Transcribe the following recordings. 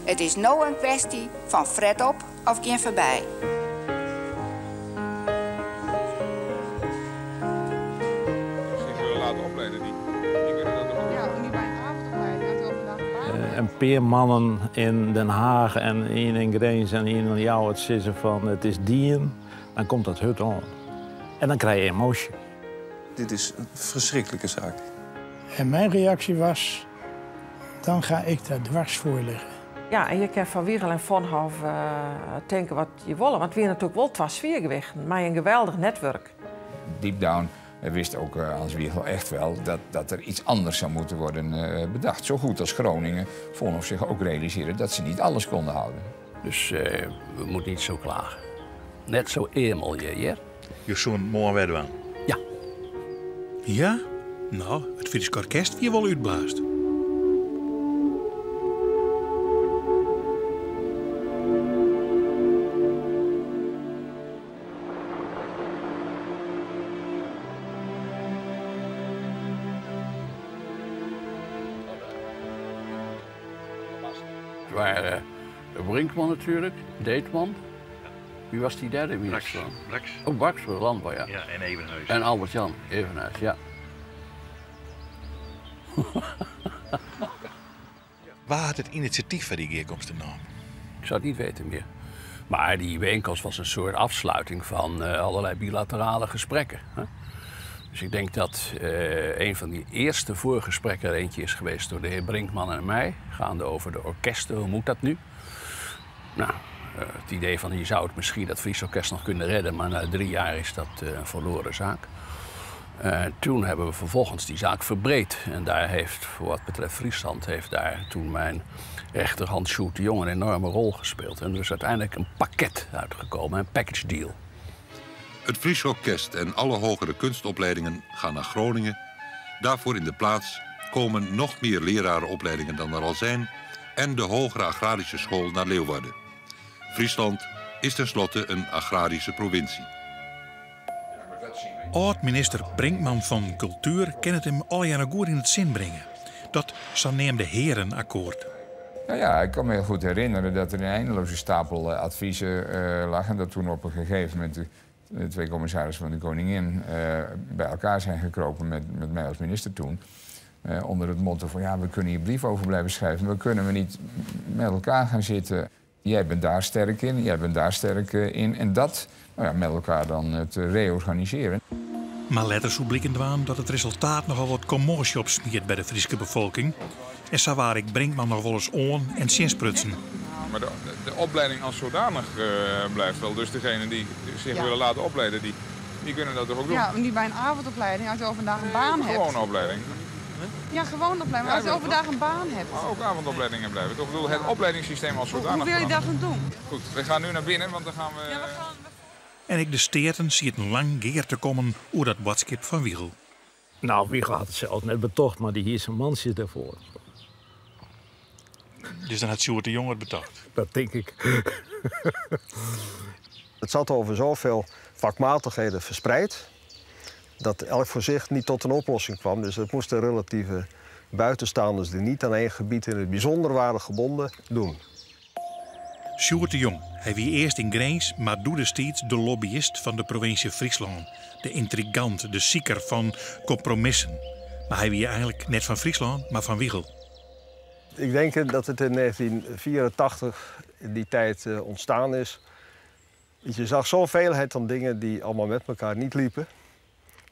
It is no in kwesty fan fret op of gean foarby. In pear mannen yn Den Haach en ien yn Grins en ien yn Ljouwert sizze fan it is dien, dan komt dat hurd oan. En dan krije je emoasje. Dit is in ferskriklike saak. En mijn reactie was, dan ga ik daar dwars voor liggen. Ja, en je kin fan Wiegel en Vonhoff tinke wat je wolle, want it wiene natuerlik wol twa swiergewichten mei in geweldich netwurk. Deep down wist ook Hans Wiegel echt wel dat er iets anders zou moeten worden bedacht. Zo goed als Groningen Vonhoff zich ook realiseerde dat ze niet alles konden houden. Dus we moeten niet zo klagen. Net zo earmel je, hear? Je soe moarn wer dwaan? Ja. Ja? No, it Frysk Orkest wie wol útblaasd. Het waren Brinkman natuurlijk, Deetman. Wie was die derde minister? Braks. Oh, Braks voor de landbouw, ja. Ja, en Evenhuis. En Albert-Jan Evenhuis, ja. Wa hat it inisjatyf foar dy gearkomste naam? Ik zou het niet weten meer. Maar die bijeenkomst was een soort afsluiting van allerlei bilaterale gesprekken. Hè? Dus ik denk dat een van die eerste voorgesprekken er eentje is geweest door de heer Brinkman en mij. Gaande over de orkesten, hoe moet dat nu? Het idee van je zou het misschien dat Fries Orkest nog kunnen redden, maar na 3 jaar is dat een verloren zaak. Toen hebben we vervolgens die zaak verbreed. En daar heeft, voor wat betreft Friesland, heeft daar toen mijn rechterhand Sjoerd de Jong een enorme rol gespeeld. En er is uiteindelijk een pakket uitgekomen, een package deal. Het Fries Orkest en alle hogere kunstopleidingen gaan naar Groningen. Daarvoor in de plaats komen nog meer lerarenopleidingen dan er al zijn en de Hogere Agrarische School naar Leeuwarden. Friesland is tenslotte een agrarische provincie. Oud-minister Brinkman van Cultuur kin it him allegearre goed yn it sin bringe. Dat saneamde Herenakkoord. Ik kan me heel goed herinneren dat er een eindeloze stapel adviezen lag. En dat toen op een gegeven moment de 2 commissarissen van de koningin bij elkaar zijn gekropen met mij als minister toen. Onder het motto van ja, we kunnen hier brief over blijven schrijven, maar kunnen we niet met elkaar gaan zitten. Jij bent daar sterk in, jij bent daar sterk in. En dat met elkaar dan te reorganiseren. Maar letter soe bliken dwaan dat it resultaat nochal wat commotie opsmiet by de Fryske befolking. En sa waar ik Brinkman noch wolris oan en tsjinsprutsen. Maar de opleiding als zodanig blijft wel. Dus degenen die zich willen laten opleiden, die kunnen dat toch ook doen? Ja, maar niet bij een avondopleiding, als je overdag een baan hebt. Gewone opleiding. Ja, gewone opleiding, maar als je overdag een baan hebt. Maar ook avondopleidingen blijven, toch? Het opleidingssysteem als Hoe zodanig wil je dat verandert. dan doen? Goed, we gaan nu naar binnen, want dan gaan we... Ja, we gaan... En ik de Steaten ziet een lang geer te komen oer dat boadskip van Wiegel. Wiegel had het zelf net betocht, maar die hier zijn mansje daarvoor. Dus dan had Sjoerd de Jong het betocht? Dat denk ik. Het zat over zoveel vakmatigheden verspreid dat elk voor zich niet tot een oplossing kwam. Dus dat moesten relatieve buitenstaanders die niet aan één gebied in het bijzonder waren gebonden, doen. Sjoerd de Jong, hij wie eerst in Grins, maar doe destiids de lobbyist van de provincie Friesland. De intrigant, de zieker van compromissen. Maar hij wie eigenlijk net van Friesland, maar van Wiegel. Ik denk dat het in 1984 in die tijd ontstaan is. Je zag zo'n veelheid van dingen die allemaal met elkaar niet liepen.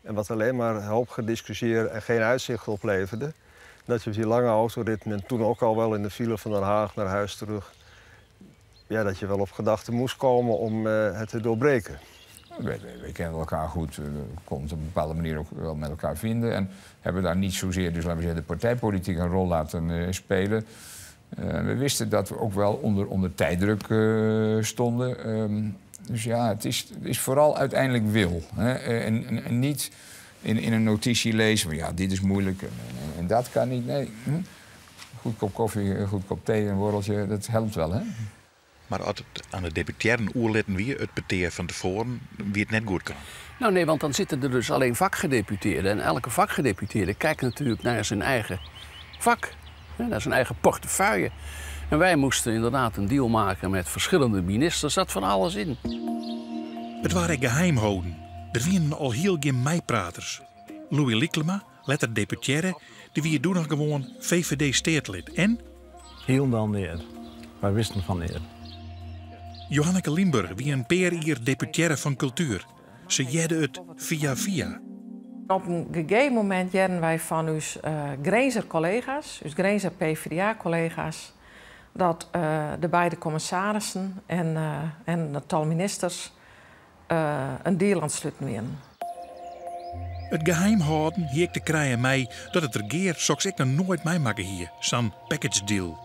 En wat alleen maar een hoop gediscussieerd en geen uitzicht opleverde. Dat je op die lange autorit en toen ook al wel in de file van Den Haag naar huis terug... dat je wel op gedachten moest komen om het te doorbreken. We kennen elkaar goed, we konden het op een bepaalde manier ook wel met elkaar vinden. En hebben daar niet zozeer, dus laten we zeggen, de partijpolitiek een rol laten spelen. We wisten dat we ook wel onder tijddruk stonden. Dus het is vooral uiteindelijk wil. Hè? En niet in een notitie lezen van ja, dit is moeilijk en dat kan niet. Nee. Goed kop koffie, een goed kop thee, een borreltje, dat helpt wel, hè? Maar als het aan de deputaire oerlitten wie het peteer van tevoren, wie het net goed kan. Nee, want dan zitten er dus alleen vakgedeputeerden. En elke vakgedeputeerde kijkt natuurlijk naar zijn eigen vak, hè, naar zijn eigen portefeuille. En wij moesten inderdaad een deal maken met verschillende ministers. Zat van alles in. It waard ek geheim holden. Der wienen alhiel gjin meipraters. Louis Lyklema, letter deputearre, dy wie doe noch gewoan VVD-steatelid en... Hielendal neat. Wy wisten fan neat. Johanneke Liemburg wie in pear jier deputearre fan kultuer. Se hearde it fia fia. Op in gegeven momint hearden wy fan ús Grinzer kollega's, ús Grinzer PvdA-kollega's, dat de beide kommissarissen en in tal ministers in deal oan it sluten wienen. It geheim hâlden hie ek te krijen mei dat it regear soks ek noch noait meimakke hie, sa'n package deal.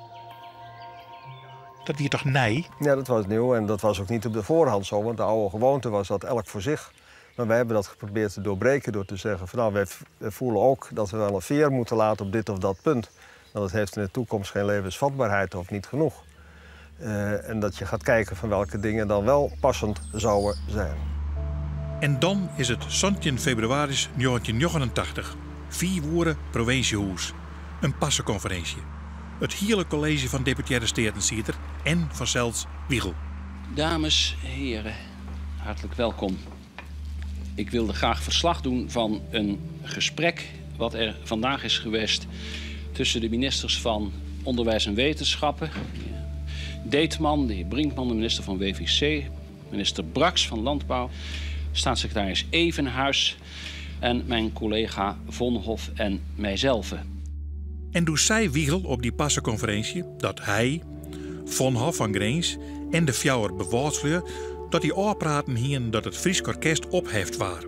Dat wie toch nij? Ja, dat was nieuw en dat was ook niet op de voorhand zo, want de oude gewoonte was dat elk voor zich. Maar wij hebben dat geprobeerd te doorbreken door te zeggen van nou, wij voelen ook dat we wel een veer moeten laten op dit of dat punt. Want het heeft in de toekomst geen levensvatbaarheid of niet genoeg. En dat je gaat kijken van welke dingen dan wel passend zouden zijn. En dan is it 17 febrewaris 1989, 4 oere Provinsjehûs. In parsekonferinsje. It hiele kolleezje fan deputearre steaten siet der en fansels Wiegel. Dames, heren, hartelijk welkom. Ik wilde graag verslag doen van een gesprek wat er vandaag is geweest tussen de ministers van Onderwijs en Wetenschappen, Deetman, de heer Brinkman, de minister van WVC, minister Braks van Landbouw, staatssecretaris Evenhuis en mijn collega Vonhoff en mijzelf. En doe sei Wiegel op dy parsekonferinsje dat hy, Vonhoff fan Grins en de fjouwer bewâldslju dat dy ôfpraten hienen dat it Frysk Orkest opheft waard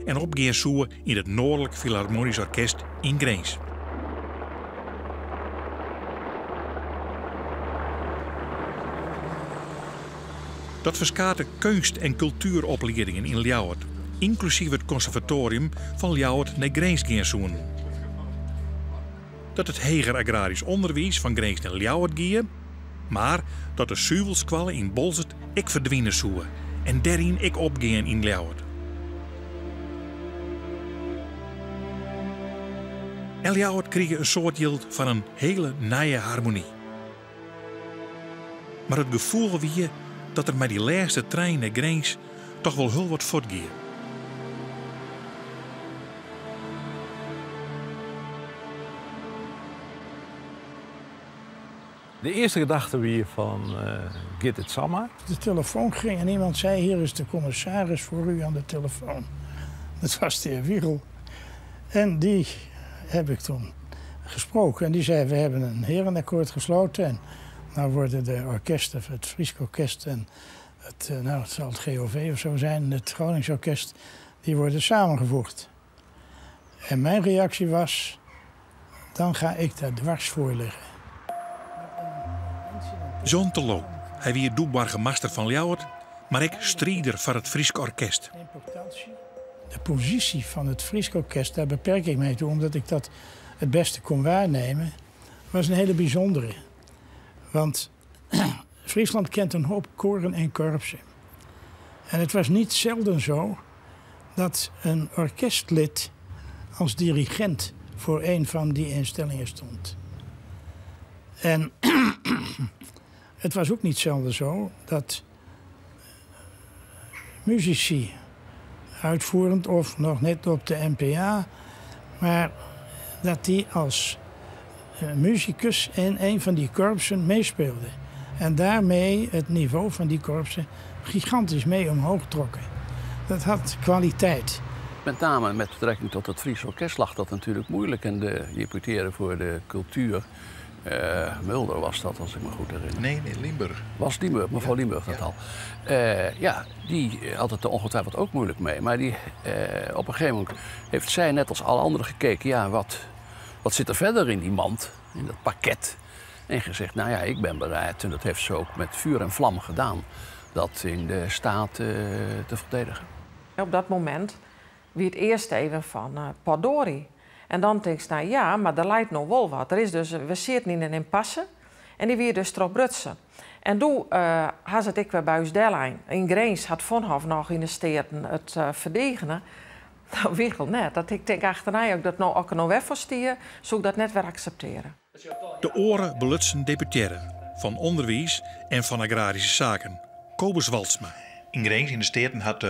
en opgean soe yn it Noardlik Filharmoanysk Orkest yn Grins. Dat ferskate keunst- en kultueropliedingen yn Ljouwert, ynklusyf it konservatoarium fan Ljouwert nei Grins gean soenen. Dat it heger agrarysk ûnderwiis fan Grins nei Ljouwert gie, mar dat de suvelskoalle yn Boalsert ek ferdwine soe en dêryn ek opgean yn Ljouwert. En Ljouwert krige in soad jild foar in hiele nije harmony. Mar it gefoel wie dat der mei dy lêste trein nei Grins toch wol hiel wat fuortgie. De earste gedachte wie fan, giet it samar? De telefoon ging en iemand zei, hier is de commissaris voor u aan de telefoon. Dat was de heer Wiegel. En die heb ik toen gesproken. En die zei, we hebben een herenakkoord gesloten. En nou worden de orkesten, het Frysk Orkest en het, nou, het zal het GOV of zo zijn, het Gronings Orkest, die worden samengevoegd. En mijn reactie was, dan ga ik daar dwars voor liggen. John te Loo, hy wie doe boargemaster fan Ljouwert, mar ek strider foar it Frysk Orkest. De positie van het Frysk Orkest, daar beperk ik mij toe, omdat ik dat het beste kon waarnemen, was een hele bijzondere. Want Friesland kent een hoop koren en korpsen. En het was niet zelden zo dat een orkestlid als dirigent voor een van die instellingen stond. En het was ook niet zelden zo dat muzici, uitvoerend of nog net op de NPA, maar dat die als musicus in een van die korpsen meespeelden. En daarmee het niveau van die korpsen gigantisch mee omhoog trokken. Dat had kwaliteit. Met name met betrekking tot het Fries Orkest lag dat natuurlijk moeilijk. En de deputeerde voor de cultuur, Mulder was dat, als ik me goed herinner. Nee, nee, Liemburg. Was Liemburg, mevrouw Liemburg dat al. Ja, die had het er ongetwijfeld ook moeilijk mee. Maar op een gegeven moment heeft zij net als alle anderen gekeken... ja, wat zit er verder in die mand, in dat pakket? En gezegd, nou ja, ik ben bereid, en dat heeft ze ook met vuur en vlam gedaan... dat in de staat te verdedigen. Op dat moment wie het eerst even van potdorie. En dan denk ik, nou ja, maar er lijkt nog wel wat. Er is dus, we zitten in een impasse en die weer dus erop brutsen. En toen had het ik weer bij ons Dellijn. In Grins had Vonhoff nog in de steden het verdedigen. Nou, Wiegel net. Dat ik denk achterna ook dat nou ook nog weg voor stier, zou ik dat net weer accepteren. De oren belutsen deputeerden. Fan Underwiis en fan Agraryske Saken, Kobus Walsma. Yn Grins yn de Steaten hat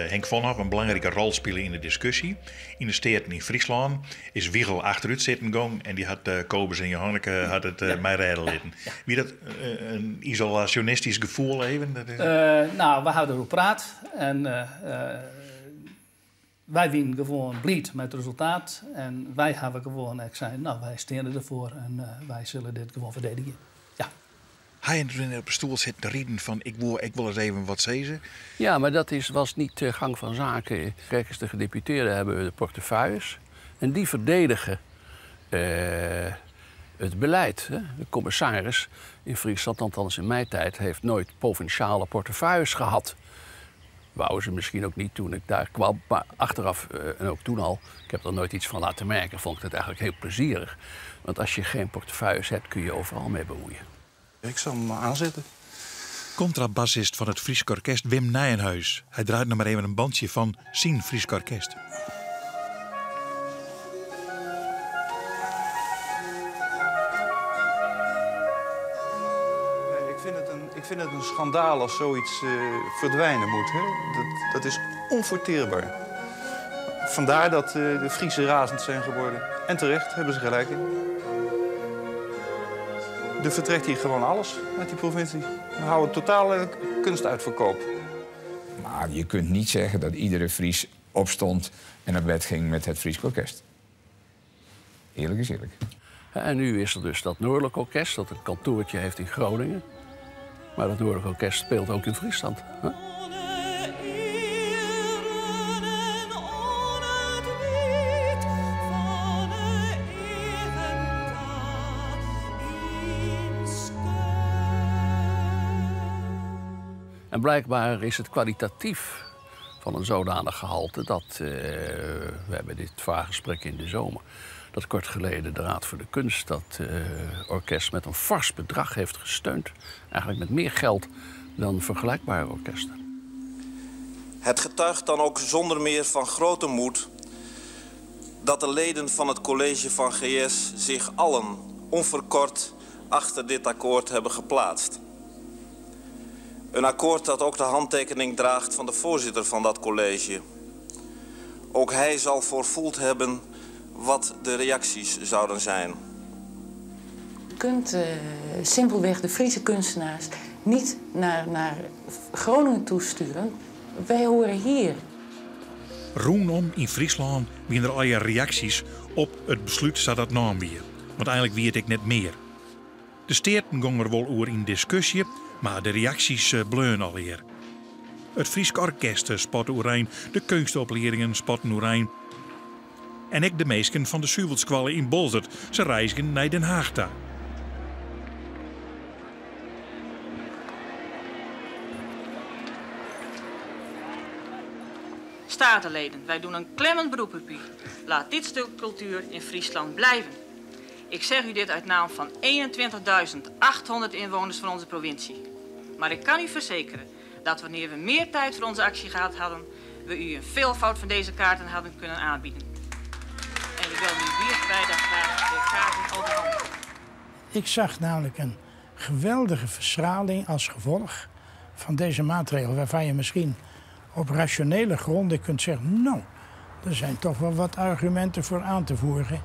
Henk Vonhoff in belangrike rol spile yn de diskusje. Yn de Steaten yn Fryslân is Wiegel achterút sitten gong en dy hat Kobus en Johanneke hat it mei rêde litten. Wie dat in isolasjonistysk gefoel even? Nou, we hawwe deroer praat en wy wiene gewoan bliid mei it resultaat. En wy hawwe gewoan ek sein, nou, wy steane derfoar en wy sille dit gewoan ferdedigje. Ja. Hy en toen op de stoel sitten te rieden fan ik woe ek wol ris even wat sizze. Ja, maar dat is, was niet de gang van zaken. Kijk eens, de gedeputeerden hebben de portefeuilles en die verdedigen het beleid. Hè. De commissaris in Friesland, althans in mijn tijd, heeft nooit provinciale portefeuilles gehad. Wouden ze misschien ook niet toen ik daar kwam, maar achteraf, en ook toen al, ik heb er nooit iets van laten merken, vond ik dat eigenlijk heel plezierig. Want als je geen portefeuilles hebt, kun je overal mee bemoeien. Ik zal hem maar aanzetten. Contrabassist van het Frysk Orkest Wim Nijenhuis. Hy draait noch mar even in bandsje fan syn Frysk Orkest. Nee, ik vind het een schandaal als zoiets verdwijnen moet. Hè? Dat is onverteerbaar. Vandaar dat de Friesen razend zijn geworden. En terecht, hebben ze gelijk in. Er vertrekt hier gewoon alles uit die provincie. We houden totale kunstuitverkoop. Maar je kunt niet zeggen dat iedere Fries opstond en naar bed ging met het Fries Orkest. Eerlijk is eerlijk. En nu is er dus dat Noordelijk Orkest, dat een kantoortje heeft in Groningen. Maar dat Noordelijk Orkest speelt ook in Friesland. Hè? En blijkbaar is het kwalitatief van een zodanig gehalte dat we hebben dit vraaggesprek in de zomer, dat kort geleden de Raad voor de Kunst dat orkest met een fors bedrag heeft gesteund. Eigenlijk met meer geld dan vergelijkbare orkesten. Het getuigt dan ook zonder meer van grote moed dat de leden van het college van GS zich allen onverkort achter dit akkoord hebben geplaatst. Een akkoord dat ook de handtekening draagt van de voorzitter van dat college. Ook hij zal voorvoeld hebben wat de reacties zouden zijn. Je kunt simpelweg de Friese kunstenaars niet naar Groningen toesturen. Wij horen hier. Rûnom yn Fryslân wiene der allegear reaksjes op it beslút sa't dat naam wie. Want eigenlik wie it ek net mear. De Steaten gong der wol oer yn diskusje, mar de reaksjes bleaun allegear. It Frysk Orkest spatte oerein, de keunstopliedingen spatten oerein. En ek de minsken fan de Suvelskoalle yn Boalsert, se reizgen nei Den Haag ta. Statenleden, wij doen een klemmend beroep op u. Laat dit stuk cultuur in Friesland blijven. Ik zeg u dit uit naam van 21.800 inwoners van onze provincie. Maar ik kan u verzekeren dat wanneer we meer tijd voor onze actie gehad hadden, we u een veelvoud van deze kaarten hadden kunnen aanbieden. En ik wil u hierbij dan graag de kaarten overhandigen. Ik zag namelijk een geweldige verschraling als gevolg van deze maatregel, waarvan je misschien op rationele gronden kunt zeggen, nou, er zijn toch wel wat argumenten voor aan te voeren.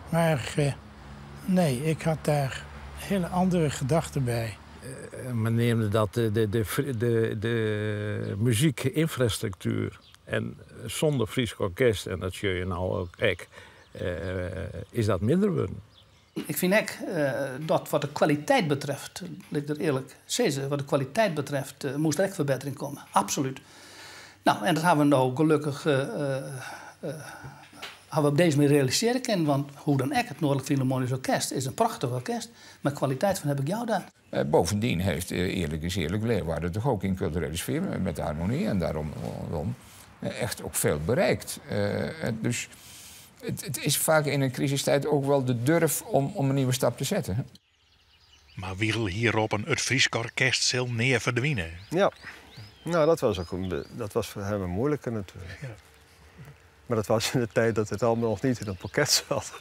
Maar nee, ik had daar hele andere gedachten bij. Men neemde dat de muziekinfrastructuur en zonder Frysk Orkest, en dat zie je nou ook echt, is dat minder geworden. Ik vind ook dat wat de kwaliteit betreft, laat ik dat eerlijk zeggen, wat de kwaliteit betreft, moest er echt verbetering komen. Absoluut. En dat hebben we nou gelukkig hebben we op deze manier realiseren kunnen, want hoe dan ook, het Noordelijk Philharmonisch Orkest is een prachtig orkest, maar kwaliteit van heb ik jou daar. Bovendien heeft eerlijk is eerlijk Leeuwarden toch ook in culturele sfeer met de harmonie en daarom echt ook veel bereikt. Dus het is vaak in een crisistijd ook wel de durf om een nieuwe stap te zetten. Hè? Maar Wiegel hierop een het Frysk Orkest zal neer verdwijnen. Ja, dat was ook een be-, dat was voor hem een moeilijke natuurlijk. Maar dat was in de tijd dat het allemaal nog niet in een pakket zat.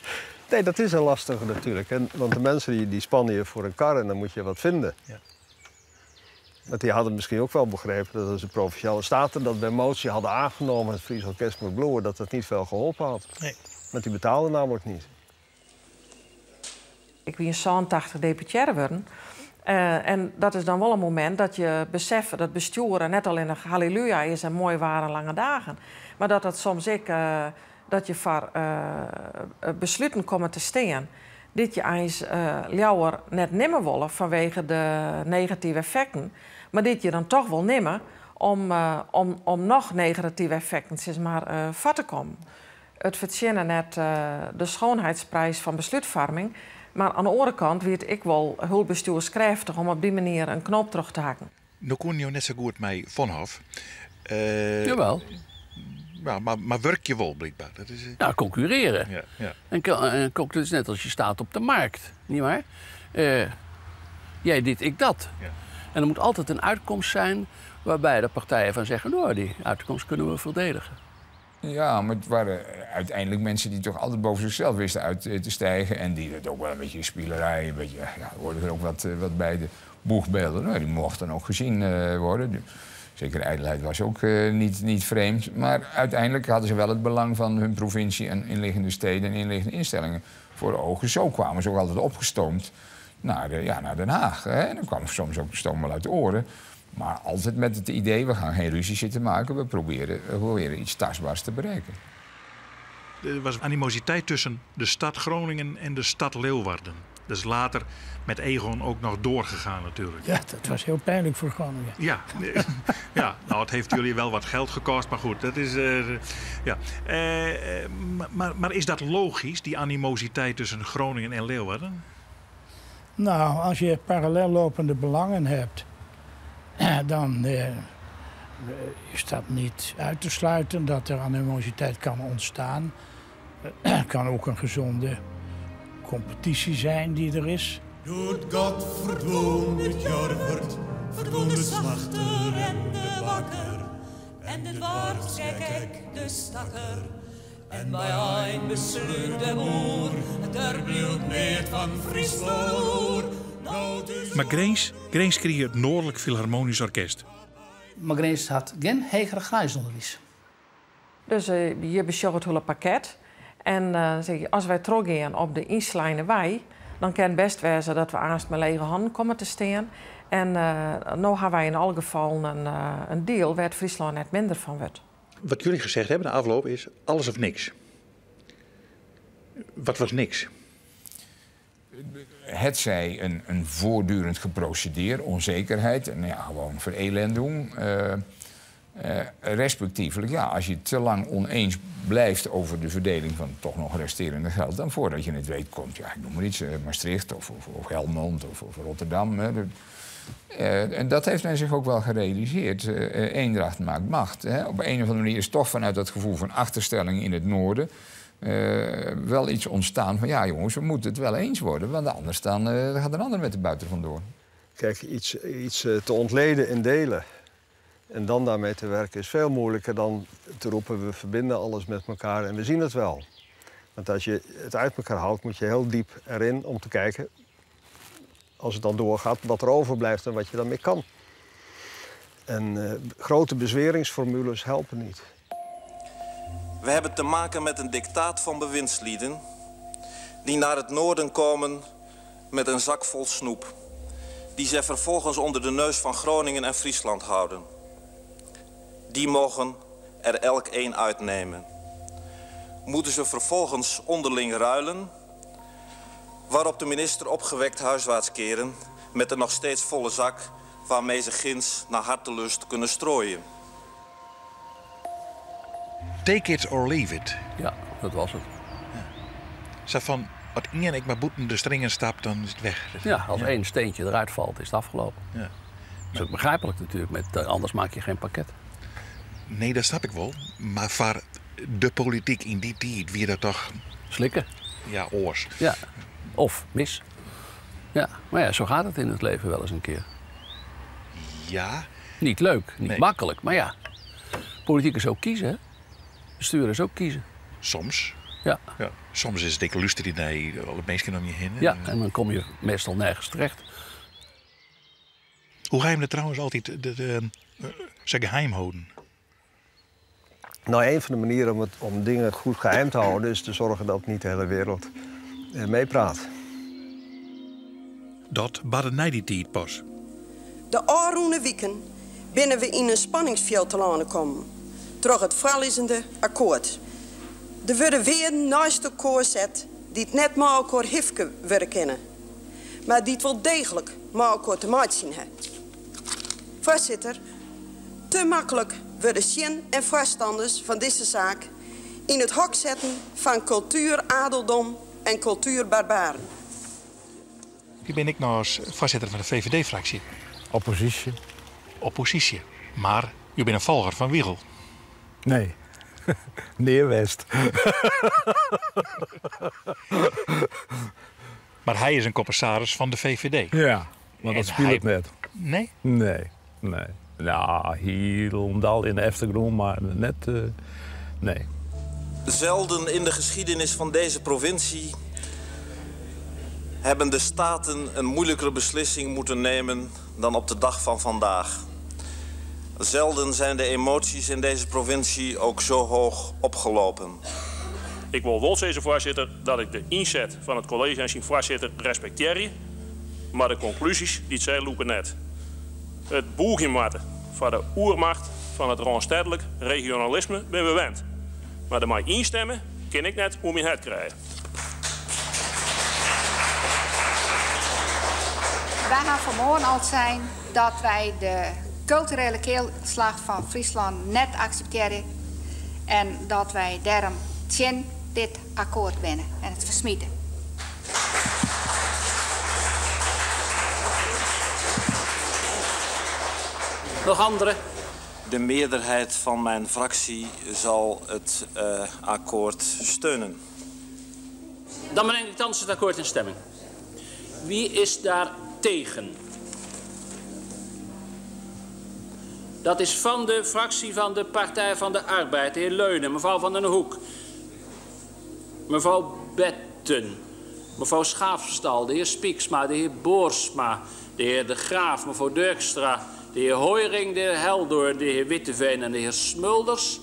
Nee, dat is een lastige natuurlijk. En, want de mensen die spannen je voor een kar en dan moet je wat vinden. Ja. Want die hadden misschien ook wel begrepen dat als de Provinciale Staten dat bij motie hadden aangenomen, het Fries Orkest moet bloeien, dat dat niet veel geholpen had. Nee. Want die betaalden namelijk niet. Ik ben in 87 deputair geworden. En dat is dan wel een moment dat je beseft dat besturen net al in een halleluja is en mooi waren lange dagen. Maar dat dat soms ik, dat je voor besluiten komen te staan. Dit je eens ljouwer net nimmer willen vanwege de negatieve effecten. Maar dit je dan toch wil nemen om nog negatieve effecten zeg maar, vat te komen. Het verzinnen net de schoonheidsprijs van besluitvorming. Maar aan de andere kant weet ik wel hulpbestuurskrachtig om op die manier een knoop terug te hakken. Nu kon je net zo goed met Vonhoff. Jawel. Ja, maar werk je wel blijkbaar. Dat is, Nou, concurreren. Ja, ja. En het is net als je staat op de markt, nietwaar? Jij dit, ik dat. Ja. En er moet altijd een uitkomst zijn waarbij de partijen van zeggen, nou, die uitkomst kunnen we verdedigen. Ja, maar het waren uiteindelijk mensen die toch altijd boven zichzelf wisten uit te stijgen. En die dat ook wel een beetje spielerij, een beetje, ja, hoorde er ook wat bij de boegbeelden. Nou, die mochten ook gezien worden. Zeker de ijdelheid was ook niet vreemd. Maar uiteindelijk hadden ze wel het belang van hun provincie en inliggende steden en inliggende instellingen voor ogen. Zo kwamen ze ook altijd opgestoomd naar Den Haag. Hè? En dan kwam soms ook de stoom wel uit de oren. Maar altijd met het idee, we gaan geen ruzie zitten maken. We proberen iets tastbaars te bereiken. Er was animositeit tussen de stad Groningen en de stad Leeuwarden. Dat is later met Egon ook nog doorgegaan natuurlijk. Ja, dat was heel pijnlijk voor Groningen. Ja, ja, nou, het heeft jullie wel wat geld gekost, maar goed, dat is, ja. Maar is dat logisch, die animositeit tussen Groningen en Leeuwarden? Nou, als je parallel lopende belangen hebt, dan is dat niet uit te sluiten dat er animositeit kan ontstaan. Het kan ook een gezonde competitie zijn die er is. Doet God verdwoon het Jorvert, verdwoon de slachter en de bakker. En de dwarsgek, de stakker. En bij een besluit de boer, der bloed niet van Friesland. Maar Grins kreeg het Noordelijk Philharmonisch Orkest. Maar Grins had geen heger grijsonderwijs. Dus je bezocht het hele pakket. En zeg je, als wij teruggaan op de inslijne wei, dan kan het best wezen dat we aanst met lege handen komen te staan. En nu hebben wij in alle gevallen een deal waar het Friesland net minder van wordt. Wat jullie gezegd hebben na afloop is alles of niks. Wat was niks? Het zij een voortdurend geprocedeer, onzekerheid en gewoon verelendung. Respectievelijk, als je te lang oneens blijft over de verdeling van het toch nog resterende geld, dan voordat je het weet komt, ik noem maar iets, Maastricht of Helmond of Rotterdam. Hè. En dat heeft men zich ook wel gerealiseerd. Eendracht maakt macht. Hè. Op een of andere manier is toch vanuit dat gevoel van achterstelling in het noorden wel iets ontstaan van, ja jongens, we moeten het wel eens worden, want anders dan gaat een ander met de buiten vandoor. Kijk, iets te ontleden in delen en dan daarmee te werken is veel moeilijker dan te roepen, we verbinden alles met elkaar en we zien het wel. Want als je het uit elkaar haalt, moet je heel diep erin om te kijken, als het dan doorgaat, wat er overblijft en wat je daarmee kan. En grote bezweringsformules helpen niet. We hebben te maken met een dictaat van bewindslieden die naar het noorden komen met een zak vol snoep, die zij vervolgens onder de neus van Groningen en Friesland houden. Die mogen er elk één uitnemen. Moeten ze vervolgens onderling ruilen, waarop de minister opgewekt huiswaarts keren met de nog steeds volle zak waarmee ze ginds naar hartelust kunnen strooien. Take it or leave it. Ja, dat was het. Ja. Zo van, wat één ik maar boeten de stringen stap, dan is het weg. Dat Ja, als ja. één steentje eruit valt, is het afgelopen. Ja. Dat is ook begrijpelijk natuurlijk, anders maak je geen pakket. Nee, dat snap ik wel. Maar voor de politiek in die tijd, wie dat toch... Slikken. Ja, oors. Ja, of mis. Ja, maar ja, zo gaat het in het leven wel eens een keer. Ja. Niet leuk, niet Nee. makkelijk, maar ja. Politiek is ook kiezen, hè? Bestuur is ook kiezen. Soms. Ja. Ja. Soms is it ek lústerje nei alle minsken om je hinne. Ja, en dan kom je meestal nergens terecht. Hoe ha jim dat trouwens altyd de, sa geheim holden? Nou, een van de manieren om dingen goed geheim te houden is te zorgen dat niet de hele wereld meepraat. Dat barde nei dy tiid pas. De ôfrûne wiken binne we yn in spanningsfjild telâne kommen troch it foarlizzende akkoart. Der wurde wearden neist elkoar set dy't net mei elkoar hifke wurde kinne, mar dy't wol deeglik mei elkoar te meitsjen ha. Foarsitter, te maklik wurde tsjin en foarstanners fan dizze saak yn it hok setten fan kultueradeldom en kultuerbarbaren. Ik bin ek noch as foarsitter fan de VVD-fraksje. Opposysje. Opposysje. Mar jo binne in folger fan Wiegel. Nee, nea west. Mar hy is in kommissaris fan de VVD. Ja, mar dat spilet net. Nee? Nee, nee. Ja, hielendal yn de eftergrûn, mar net, nee. Zelden in de geschiedenis van deze provincie hebben de staten een moeilijkere beslissing moeten nemen dan op de dag van vandaag. Zelden zijn de emoties in deze provincie ook zo hoog opgelopen. Ik wol wol sizze, foarsitter, dat ik de ynset fan it kolleezje en syn foarsitter respektearje, mar de konklúzjes dy't sy lûke net. It bûgjen moatte foar de oermacht fan it rânstedlik regionalisme binne we wend, mar dermei ynstimme kin ik net oer myn hert krije. Wy ha fanmoarn al sein dat wy de kulturele kealslach fan Fryslân net akseptearje en dat wy dêrom tsjin dit akkoart binne en it fersmite. Nog andere? De meerderheid van mijn fractie zal het akkoord steunen. Dan breng ik thans het akkoord in stemming. Wie is daar tegen? Dat is van de fractie van de Partij van de Arbeid, de heer Leunen, mevrouw Van den Hoek, mevrouw Betten, mevrouw Schaafstal, de heer Spieksma, de heer Boorsma, de heer De Graaf, mevrouw Durkstra, de heer Hooiring, de heer Heldoorn, de heer Witteveen en de heer Smulders.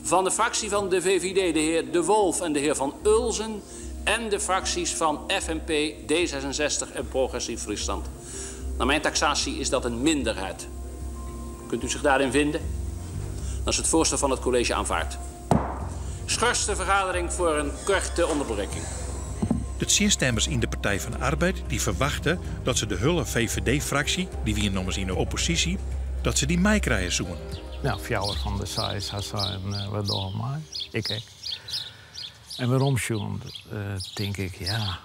Van de fractie van de VVD, de heer De Wolf en de heer Van Ulzen. En de fracties van FNP, D66 en Progressief Friesland. Naar mijn taxatie is dat een minderheid. Kunt u zich daarin vinden? Dan is het voorstel van het college aanvaard. Schors de vergadering voor een korte onderbreking. De tsjinstemmers yn de Partij van de Arbeid dy ferwachten dat se de hiele VVD-fraksje, dy wienen ommers yn de opposysje, dat se dy meikrije soenen. Nou, fjouwer fan de seis ha sein, wy dogge mei. Ik ek. En werom sjoen, tink ik, ja,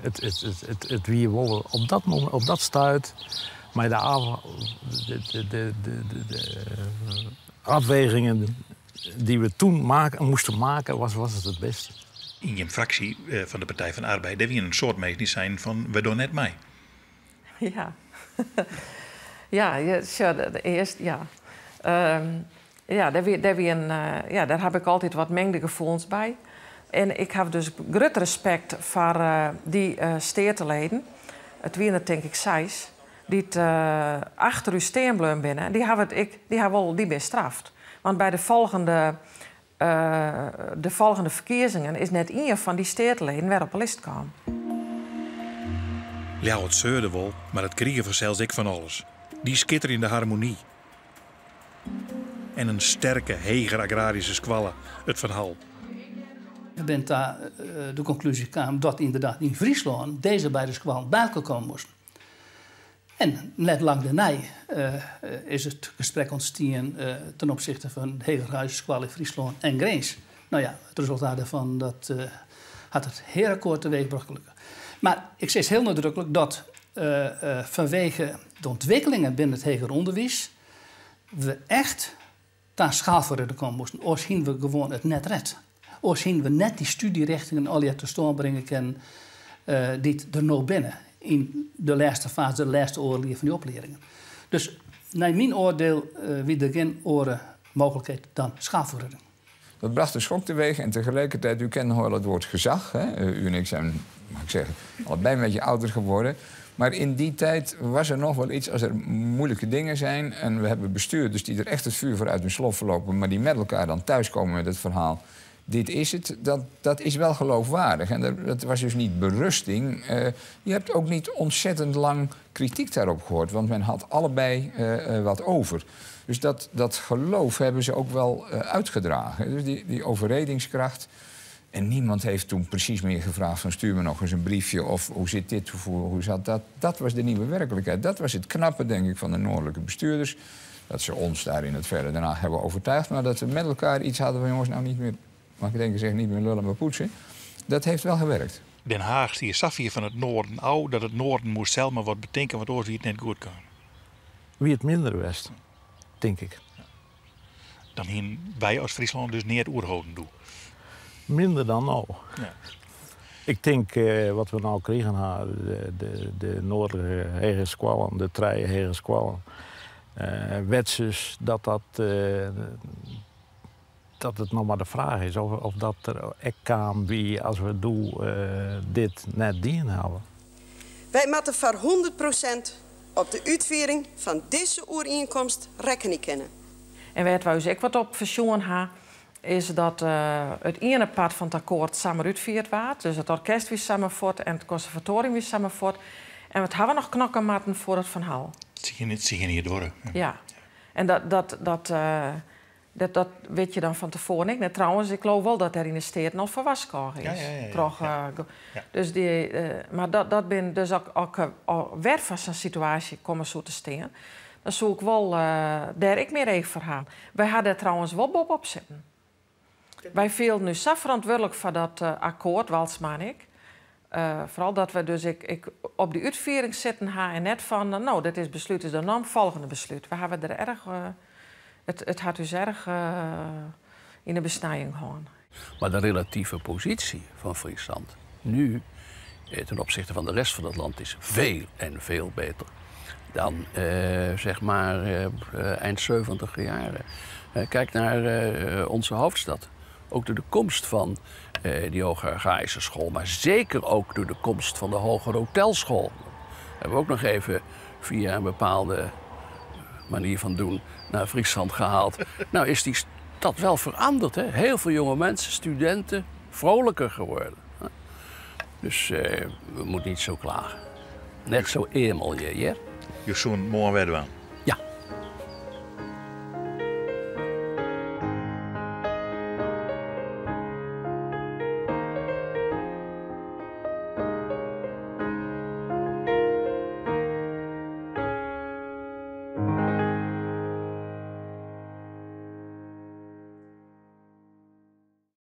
it wie wol op dat momint, op dat stuit, mei de, af, de, de, de, de afwegingen die we toen maken, moesten maken, was het het beste. Yn jim fraksje fan de Partij van de Arbeid, dêr wienen in soad minsken dy seinen fan, wy dogge net mei. Ja. Ja, ja, sjoch, de earst, ja. Ja, dêr wie, dêr wie in, ja, dêr haw ik altyd wat mingde gefoelens by. En ik haw dus grut respekt foar dy steateleden. It wiene der tink ik seis dy't achter ús stean bleaun binne. En dy hawwe it ek, dy hawwe wol, dy binne straft. Want by de folgjende ferkiezingen is net ien fan dy steateleden wer op 'e list kaam. Ljouwert seurde wol, mar it krige fansels ek fan alles. Dy skitterjende harmony. En in sterke, heger agraryske skoalle, it Van Hall. We binne ta de konklúzje kaam dat ynderdaad yn Fryslân dizze beide skoallen by elkoar komme moasten. En net lang dêrnei is it gesprek ûntstien ten opsichte fan de Heger Skoalle yn Fryslân en Grins. No ja, it resultaat dêrfan dat hat it hearakkoart teweechbrocht gelokkich. Mar ik sis hiel nadruklik dat fanwege de ûntwikkelingen binnen it heger ûnderwiis we echt ta in schaalvergroting komme moasten. Oars hiene we gewoan it net ret. Oars hiene we net dy studierichtingen allegear ta stân bringe kinnen dy't der no binne yn de lêste faze, de lêste oardel jier fan dy opliedingen. Dus nei myn oardiel wie der gjin oare Mogelijkheid dan schaalvergroting. Dat bracht een schok teweeg en tegelijkertijd, u kent nog wel het woord gezag. Hè? U en ik zijn, mag ik zeggen, allebei een beetje ouder geworden. Maar in die tijd was er nog wel iets, als er moeilijke dingen zijn... en we hebben bestuurders die er echt het vuur voor uit hun slof lopen... maar die met elkaar dan thuiskomen met het verhaal... dit is het, dat is wel geloofwaardig. En dat was dus niet berusting. Je hebt ook niet ontzettend lang kritiek daarop gehoord... want men had allebei wat over. Dus dat geloof hebben ze ook wel uitgedragen. Dus die overredingskracht... En niemand heeft toen precies meer gevraagd van stuur me nog eens een briefje... of hoe zit dit, of hoe zat dat. Dat was de nieuwe werkelijkheid. Dat was het knappe, denk ik, van de noordelijke bestuurders. Dat ze ons daar in het verre Den Haag hebben overtuigd. Maar dat we met elkaar iets hadden van jongens, nou niet meer... mag ik denk ik zeggen, niet meer lullen, maar poetsen. Dat heeft wel gewerkt. Den Haag zie je Safir van het noorden au, dat het noorden moest zelf maar wat bedenken, want oors wie het net goed kan. Wie het minder west, denk ik. Dan hien wij als Friesland dus niet oerhouden doen. Minder dan nou. Ja. Ik denk wat we nou kregen, de noordelijke hegeskwallen, de trije hegeskwallen. Wetsus, dat het nog maar de vraag is of dat er echt kwam wie als we doen dit net dien hebben. Wij moeten voor 100% op de uitvoering van deze overeenkomst rekening kennen. En waar wij dus ook wat op verzoen hebben, is dat het ene part van het akkoord samen uitvierd werd. Dus het orkest wie samen voort en het conservatorium wie samen voort. En wat hebben we nog knokkenmatten voor het verhaal? Zie je niet door. Ja. Ja. En dat weet je dan van tevoren niet. Net trouwens, ik geloof wel dat er in de steden nog voor was is. Toch, Dus die, maar dat ben dus ook al weer van zo'n situatie komen zo te staan. Dan zoek ik wel daar ik meer even voor aan. Wij hadden er trouwens wel Bob op zitten. Wij vielen nu zo verantwoordelijk voor dat akkoord, Walsma en ik. Vooral dat we dus ik op die uitvoering zitten ha en net van, nou, dit is besluit, is de norm, volgende besluit. We hebben er erg, het had dus erg in de besnijing gehad. Maar de relatieve positie van Friesland nu ten opzichte van de rest van het land is veel en veel beter dan eind 70 jaren. Kijk naar onze hoofdstad. Ook door de komst van die Hoge Agrarische School, maar zeker ook door de komst van de Hogere Hotelschool. Dat hebben we ook nog even via een bepaalde manier van doen naar Friesland gehaald. Nou is die stad wel veranderd, hè? Heel veel jonge mensen, studenten, vrolijker geworden. Dus we moeten niet zo klagen. Net zo eenmaal je, hè? Je zo'n mooi werk aan.